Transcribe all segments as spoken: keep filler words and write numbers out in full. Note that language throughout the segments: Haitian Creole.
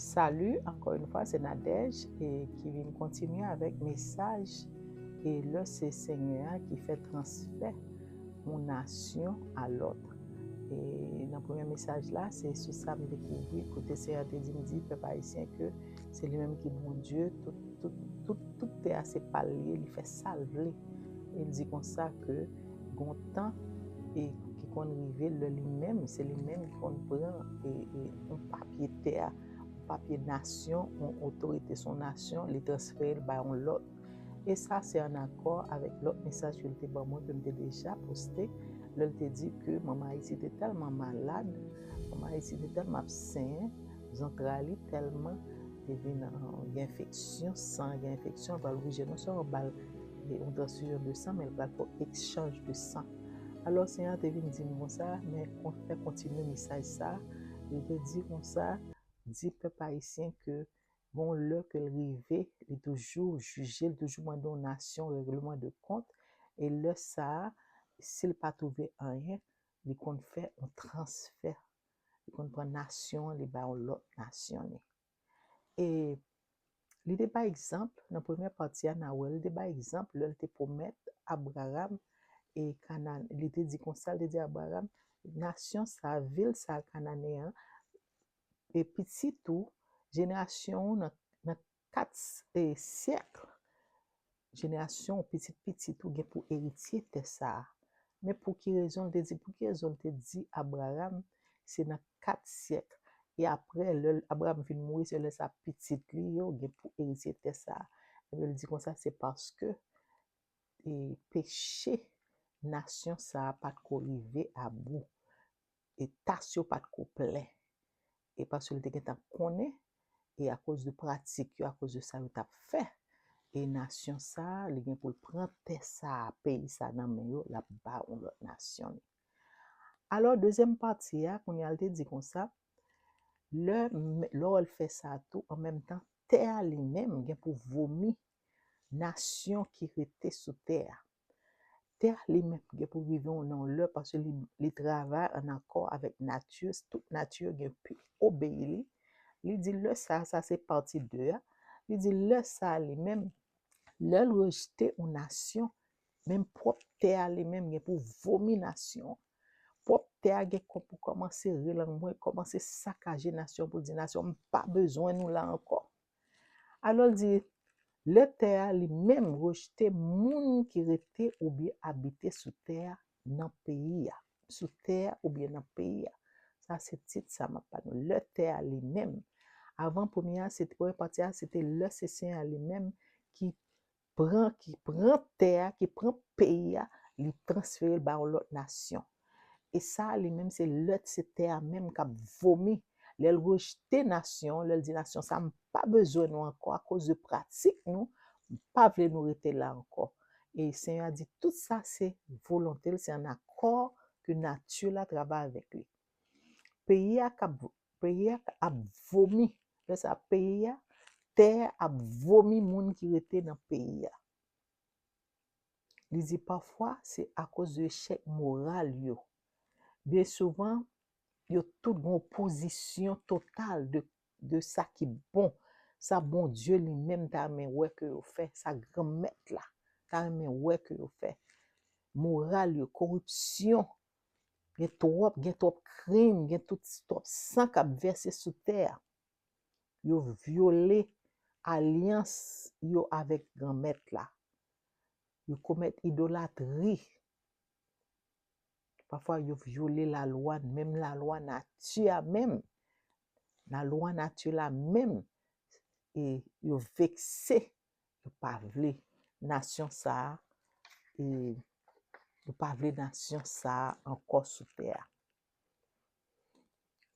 Salut, encore une fois, c'est Nadège et qui vient continuer avec message et là, c'est Seigneur qui fait transfert mon nation à l'autre. E nan premye mesaj la, se sou sa m dekouvri, kote Seyè te di m, di pèp ayisyen ke se li menm ki Bondye, tout, tout, tout, tout tè a se pa l li ye, li fè sa l vle. E l di konsa ke gon tan e ki konn rive lè li menm, se li menm ki konn pran e, e yon papye tè a, yon papye nasyon, yon otorite sou yon nasyon, li transfere l bay yon lòt. E sa se an akò avèk lòt mesaj ke l te ban mwen, ke m te deja poste, lè l te di ke manman Ayiti te tèlman malad, manman Ayiti te tèlman ap senyen, zantray li tèlman te vin gen enfeksyon, san gen enfeksyon, l pral oblije non sèlman ba l yon transfizyon de san, men l pral fè ekchanj de san. Alò, Senyè a te vin di m konsa, men fè kontinye mesaj sa, li te di konsa, di pèp ayisyen ke gon lè ke l rive, li toujou jije, li toujou mande yon nasyon règleman de kont, e lè sa a, si l pa twouve anyen, li konn fè yon transfè, li konn pran nasyon an, li ba yon lòt nasyon li. E li te bay egzanp, nan premyè pati a, n a wè, li te bay egzanp lè l te pwomèt Abraram e Kanan, li te di konsa, li te di Abraram, nasyon sa, vil sa, Kananen an, e pitit ou, jenerasyon ou nan, nan kat e, syèk, jenerasyon ou, pitit pitit ou gen pou eritye tè sa a. Men pou ki rezon l te di, pou ki rezon l te di Abraram, se nan kat syèk. E apre, lè Abraram vin mouri, se lè sa pitit li yo gen pou eritye tè sa a. Ebyen, l di konsa, se paske e peche nasyon sa a pa t ko rive abou. E tas yo pa t ko plen. E paske l te gentan konnen, e akoz de pratik yo, akoz de sa yo t ap fè, e nasyon sa a, li gen pou l pran tè sa a, peyi sa a nan men yo, l ap ba yon lòt nasyon li. Alò, dezyèm pati a, kounye a, l te di konsa, lè, lè w wè l fè sa tou, an menm tan, tè a li menm gen pou vomi nasyon ki rete sou tè a. Tè a li menm gen pou rive nan yon lè, paske li, li travay an akò avèk nati, tout nati gen pou obeyi li. Li di lè sa, sa se pati de a, li di lè sa li menm, lè l rejte yon nasyon, menm pwòp tè a li menm gen pou vomi nasyon an. Pwòp tè a gen pou kòmanse relanmwen, kòmanse sakaje nasyon pou l di nasyon, m pa bezwen nou la ankò. Alò l di, lè tè a li menm rejte moun ki rete oubyen abite sou tè a nan peyi a, sou tè a oubyen nan peyi a. Sa se tit sa m ap ba nou. Lè tè a li menm, avan premye a, se te, premye pati a, se te lè se Senyè a li menm ki pran, ki pran tè a, ki pran peyi a, li transfere l ba yon lòt nasyon. E sa a li menm se lè se tè a menm k ap vomi. Lè l rejte nasyon, lè l di nasyon sa, m pa bezwen nou ankò akoz de pratik nou, m pa vle nou rete la ankò. E Senyè a di tout sa se volonte l, se an akò ke nati la travay avèk li. Peyi a k ap, peyi a ap vomi. Lè sa peyi a, tè a ap vomi moun ki rete nan peyi a. Li di pafwa se akoz de echèk moral yo. Byen souvan, yo tout gen opozisyon total de, de sa ki bon, sa Bondye li menm ta renmen wè ke yo fè, sa Granmèt la ta renmen wè ke yo fè. Moral yo, koripsyon, gen twòp, gen twòp krim, gen tout twòp san k ap vèse sou tè a. Yo vyole alyans yo avèk Granmèt la. Yo komèt idolatri. Pafwa yo vyole lalwa, menm lalwa nati a menm. Lalwa nati la menm. E yo vekse, yo pa vle nasyon sa a, e yo pa vle nasyon sa a ankò sou tè a.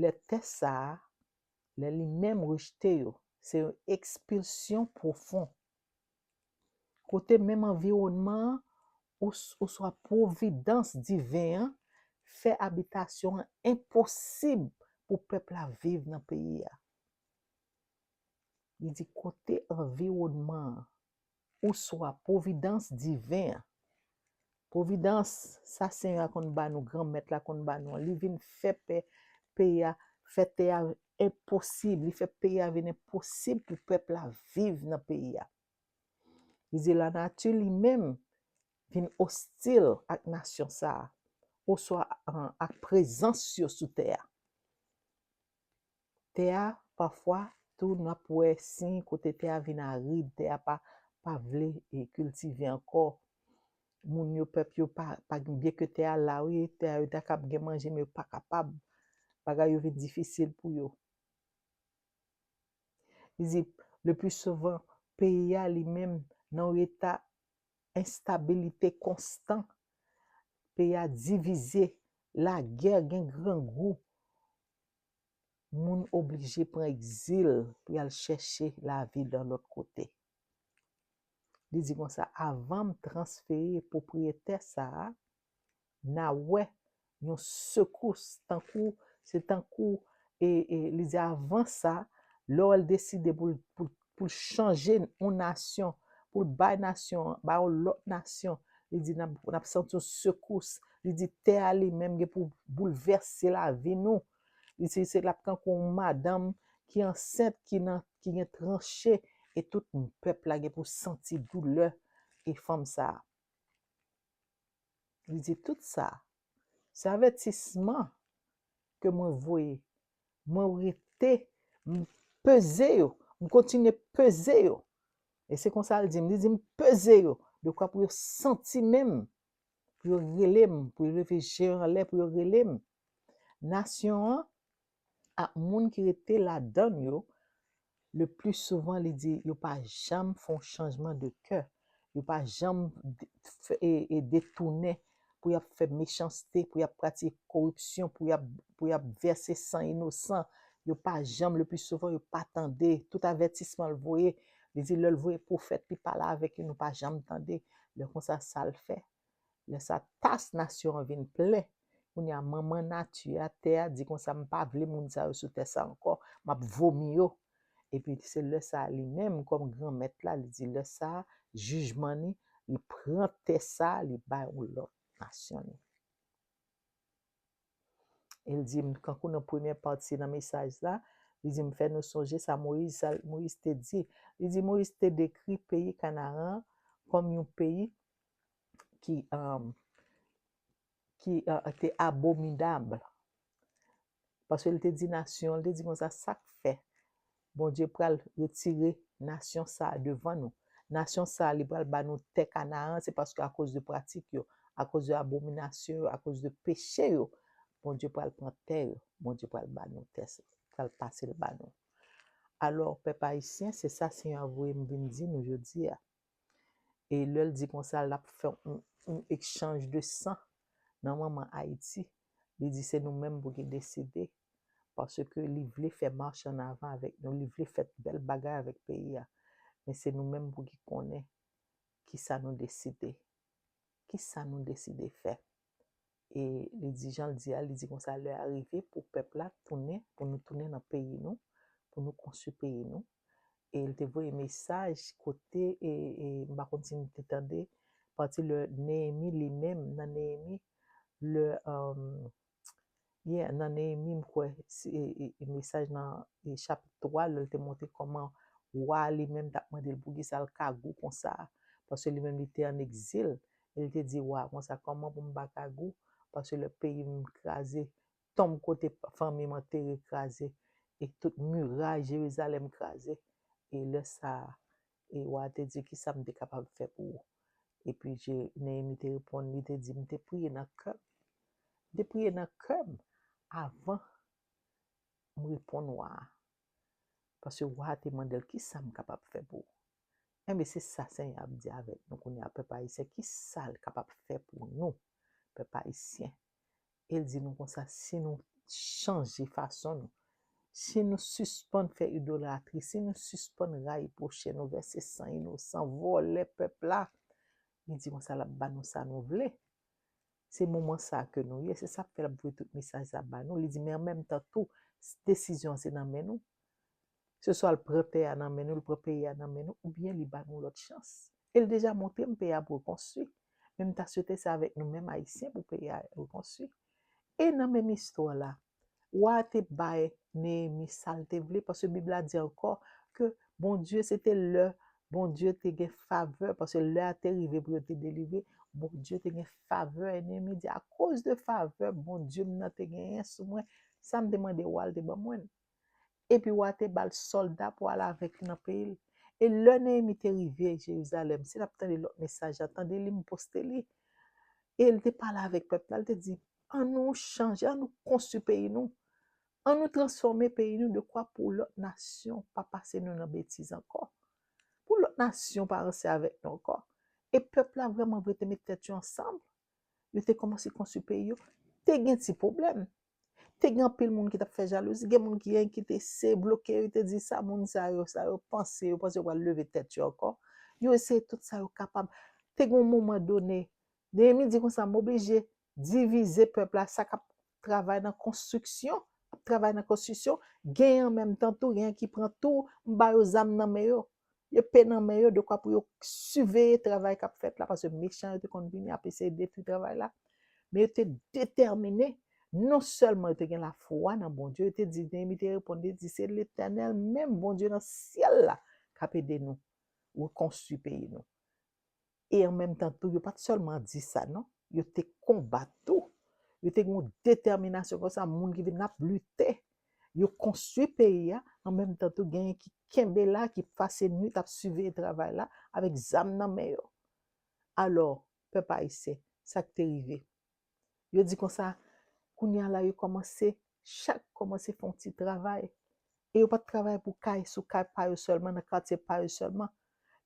Lè tè sa a, lè li menm rejte yo, se yon ekspilsyon pwofon. Kote menm anviwònman an, ou, oswa pwovidans diven an, fè abitasyon an enposib pou pèp la viv nan peyi a. Li di kote anviwònman an, oswa pwovidans diven an. Pwovidans, sa Senyè a konn ba nou, Granmèt la konn ba nou an, li vin fè pè, peyi a, fè tè a enposib, li fè peyi a vin enposib pou pèp la viv nan peyi a. Li di lanati li menm vin ostil ak nasyon sa a, oswa, an, ak prezans yo sou tè a. Tè a, pafwa, tou n ap wè siy kote tè a vin arid, tè a pa, pa vle, e, kiltive ankò. Moun yo, pèp yo pa, pa, byen ke tè a la, wi, tè a yo ta kab gen manje, men yo pa kapab. Bagay yo vin difisil pou yo. Li di, le pli souvan, peyi a li menm nan yon eta enstabilite konstan. Peyi a divize, lagè, gen grangou. Moun oblije pran egzil pou y al chèche lavi nan lòt kote. Li di konsa, avan m transfere pwopriyete sa a, n a wè yon sekous, tankou, se tankou, e, e, li di avan sa, lè w al deside pou l, pou, pou l chanje yon nasyon, pou l bay nasyon an, bay yon lòt nasyon, li di n ap, n ap santi yon sekous, li di tè a li menm gen pou boulvèse lavi nou. Li di se l ap tankou yon madanm ki ansent, ki nan, ki gen tranche, e tout pèp la gen pou santi doulè e fanm sa a. Li di tout sa, se avètisman ke mwen voye. Mwen rete, m peze yo, m kontinye peze yo. E se konsa l di m, li di m peze yo, dekwa pou yo santi menm, pou yo rele m, pou yo leve je yo anlè, pou yo rele m. Nasyon an ak moun ki rete ladan l yo, le pli souvan, li di, yo pa janm fè yon chanjman de kè. Yo pa janm de-, fè, e, e detounen pou y ap fè mechanste, pou y ap pratike koripsyon, pou y ap, pou y ap vèse san inosan. Yo pa janm, le pli souvan, yo pa tande. Tout avètisman l voye, li di, lè l voye pwofèt, li pale avèk yo, nou pa janm tande. Lè konsa, sa l fè? Lè sa, tas nasyon an vin plen. Kounye a, manman nati a, tè a, di konsa, m pa vle moun sa yo sou tè sa ankò, m ap vomi yo. Epi se lè sa a, li menm, kòm granmèt la, li di, lè sa a, jijman ni, li pran tè sa a, li bay yon lòt nasyon ni. E l di m, kankou nan premyè pati nan mesaj la, li di m, fè nou sonje sa Moyiz, sa Moyiz te di. Li di Moyiz te dekri peyi Kanaran kòm yon peyi ki, um, ki, uh, te abominab. Paske li te di nasyon, li te di konsa, sa k fè Bondye pral retire nasyon sa a devan nou. Nasyon sa a, li pral ba nou tè Kanaran, se paske akoz de pratik yo, akoz de abominasyon yo, akoz de peche yo, Bondye pral pran tè yo, Bondye pral ba nou tè sa, pral pase l ba nou. Alò, pèp ayisyen, se sa Senyè a voye m vin di nou jodi a. E lè l di konsa, l ap fè yon, yon ekchanj de san nan manman Ayiti. Li di se nou menm pou ki deside, paske li vle fè mach an avan avèk nou, li vle fè bèl bagay avèk peyi a. Men se nou menm pou ki konnen kisa nou deside. Kisa nou deside fè? E li di, jan l di a, li di konsa, lè a rive pou pèp la tounen, pou nou tounen nan peyi nou, pou nou konstwi peyi nou. E l te voye mesaj kote, e, e, m pa konn si nou te tande, pati lè Neyemi li menm, nan Neyemi, lè, um, yeah, nan Neyemi, m kwè, se, e, e, e mesaj nan, e, chapit twa, lè l te montre kòman wa li menm t ap mande l poukisa l kagou konsa, paske li menm li te an egzil, e li te di wa konsa, kòman pou m pa kagou, paske lè peyi m kraze, tonm kote fanmi m antere kraze, e tout miray Jerizalèm kraze. E lè sa a, e wa a te di, kisa m te kapab fè pou ou? Epi Je-, Neyemi te reponn, li te di, m te priye nan kè m. M te priye nan kè m avan m reponn wa a. Paske wa a te mande l, kisa m kapab fè pou ou? Enben, se sa Senyè a ap di avèk nou kounye a, pèp ayisyen, kisa l kapab fè pou nou, pèp ayisyen? E l di nou konsa, si nou chanje fason nou, si nou sispann fè idolatri, si nou sispann rayi pwochen nou, vèse san inosan, vòlè pèp la, li di konsa, l ap ba nou sa nou vle. Se moman sa a ke nou ye, se sa k fè l ap voye tout mesaj sa a ba nou. Li di, men an menm tan tou, desizyon an se nan men nou. Se swa l pran tè a nan men nou, l pran peyi a nan men nou, oubyen li ba nou lòt chans. E l deja montre m peyi a ap rekonstwi. Men m ta swete se avèk nou menm Ayisyen pou peyi a rekonstwi. E nan menm istwa la, wa a te bay Neyemi sa l te vle, paske Bib la di ankò ke Bondye, se te lè Bondye te gen favè, paske lè a te rive pou yo te delivre, Bondye te gen favè. Neyemi di, akoz de favè Bondye m nan te genyen sou mwen, sa m te mande wa l te ban mwen l. Epi wa te ba l sòlda pou al avèk li nan peyi l. E lè Neyemi te rive Jerizalèm, si n ap tande lòt mesaj la, tande li, m poste li. E l te pale avèk pèp la, l te di, ann nou chanje, ann nou konstwi peyi nou. Ann nou transfòme peyi nou dekwa pou lòt nasyon pa pase nou nan betiz ankò. Pou lòt nasyon pa ranse avèk nou ankò. E pèp la vrèman vre te met tèt yo ansanm. Yo te kòmanse konstwi peyi yo. Te gen ti pwoblèm. Te gen anpil moun ki t ap fè jalouzi. Gen moun ki enkyete, se bloke yo, te di sa moun sa yo, sa yo panse, yo panse yo pral leve tèt yo ankò. Yo eseye tout sa yo kapab. Te gen yon moman done, Neyemi di konsa, m oblije divize pèp la, sa k ap travay nan konstriksyon, ap travay nan konstriksyon, genyen an menm tan tou, genyen ki pran tou, m ba yo zam nan men yo. Epe nan men yo, dekwa pou yo siveye travay k ap fèt la, paske mechan yo te konn vini ap eseye detwi travay la. Men yo te detèmine, non sèlman yo te gen lafwa nan Bondye, yo te di, Neyemi te reponn, li di, se Letènèl menm, Bondye nan syèl la, k ap ede nou rekonstwi peyi nou. E an menm tan tou, yo pa t sèlman di sa, non. Yo te konbat tou. Yo te gen yon detèminasyon konsa, moun ki vin ap lite. Yo konstwi peyi a, an menm tan tou, genyen ki kenbe la, ki pase nwit ap siveye travay la, avèk zam nan men yo. Alò, pèp ayisyen, sa k te rive? Yo di konsa, kounye a la, yo kòmanse, chak kòmanse fè yon ti travay. E yo pa t travay pou kay, sou kay pa yo sèlman, nan katye pa yo sèlman.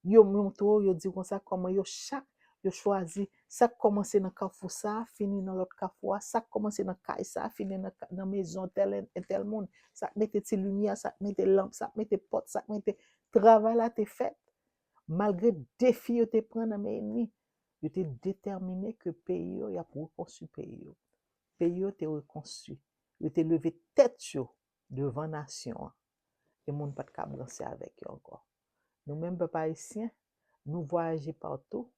Yo montre w, yo di w konsa, kòman yo chak, yo chwazi, sa k kòmanse nan kafou sa a, fini nan lòt kafou a, sa k kòmanse nan kay sa a, fini nan, ka- nan mezon tèl, entèl moun, sa k mete ti limyè, sa k mete lanp, sa k mete pòt, sa k mete, travay la te fèt. Malgre defi yo te pran nan men ènmi, yo te detèmine ke peyi yo, y ap rekonstwi peyi yo. Peyi yo te rekonstwi. Yo te leve tèt yo devan nasyon an. E moun pa t ka branse avèk yo ankò. Nou menm, pèp ayisyen, nou vwayaje patou.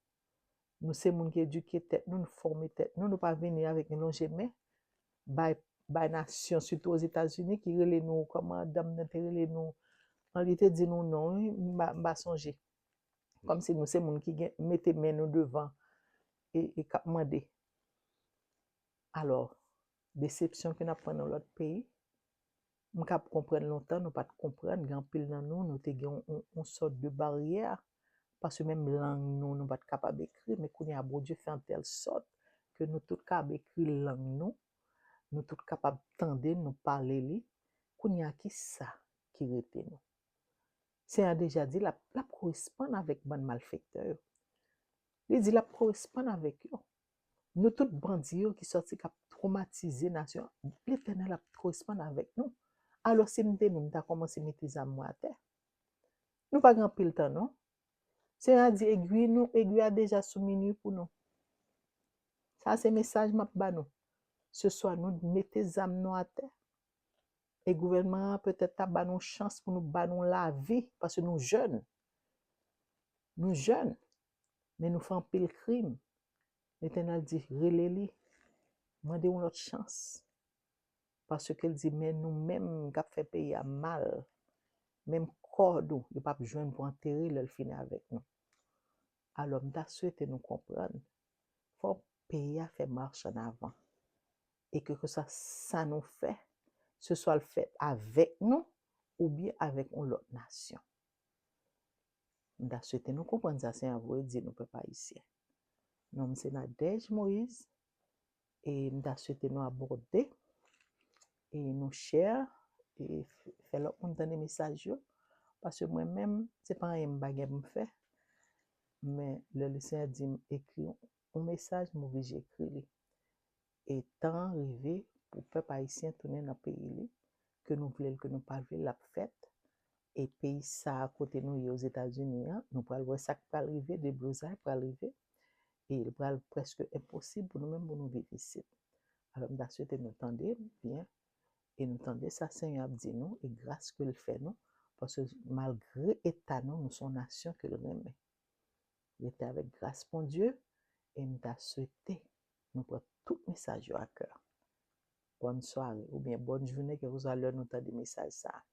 Nou se moun ki edike tèt nou, nou fòme tèt nou. Nou pa vini avèk nou lonje men bay, bay nasyon, sitou Ozetazini, ki rele nou, kòman dam nan te rele nou, an li te di nou non, wi, m pa, m pa sonje. Kòmsi nou se moun ki gen, mete men nou devan e, e k ap mande. Alò, desepsyon ke n ap pran nan lòt peyi, m kab konprann lontan, nou pa t konprann, gen anpil nan nou, nou te gen yon, yon, yon sòt de baryè, paske menm lang nou, nou pa t kapab ekri, men kounye a Bondye fè an tèl sòt ke nou tout kab ekri lang nou, nou tout kapab tande, nou pale li. Kounye a, ki sa ki rete nou? Senyè a deja di l ap, l ap koresponn avèk bann malfektè yo. Li di l ap koresponn avèk yo. Nou tout bandi yo ki sòti k ap twomatize nasyon, Letènèl ap koresponn avèk nou. Alò, si m te nou, m ta kòmanse mete zam mwen atè. Nou pa gen anpil tan, non. Senyè a di, egwi nou, egwi a deja sou minwi pou nou. Sa se mesaj m ap ba nou. Se swa nou mete zam nou atè, e gouvènman an petèt ta ba nou chans pou nou ba nou lavi, paske nou jèn. Nou jèn, men nou fè anpil krim. Letènèl di, rele li, mande yon lòt chans. Paske l di, men nou menm k ap fè peyi a mal, menm kò nou, yo p ap jwenn pou antere lè l fini avèk nou. Alò, m ta swete nou konprann, fò peyi a fè mach an avan. E ke, ke sa, sa nou fè, se swa l fèt avèk nou, oubyen avèk yon lòt nasyon. M ta swete nou konprann sa Senyè a voye di nou, pèp ayisyen. Non m se Nadège Moïse, e m ta swete nou abòne, e nou share, e f- fè lòt moun tande mesaj yo, paske mwen menm, se pa anyen m pa gen pou m fè, men lè Lesenyè di m ekri yon mesaj, m oblije ekri li. E tan an rive pou pèp ayisyen tounen nan peyi li, ke nou vle l, ke nou pa vle l, l ap fèt. E peyi sa a kote nou ye Ozetazini an, nou pral wè sa k pral rive, deblozay pral rive, e li pral prèske enposib pou nou menm pou nou viv isit. Alò, m ta swete nou tande byen, e nou tande sa Senyè a ap di nou, e gras ke l fè nou, paske malgre eta nou, nou se yon nasyon ke l renmen. Rete avèk gras Bondye, e m ta swete nou pran tout mesaj yo a kè. bòn sware oubyen bòn jounen, kèlkeswa lè nou tande mesaj sa a.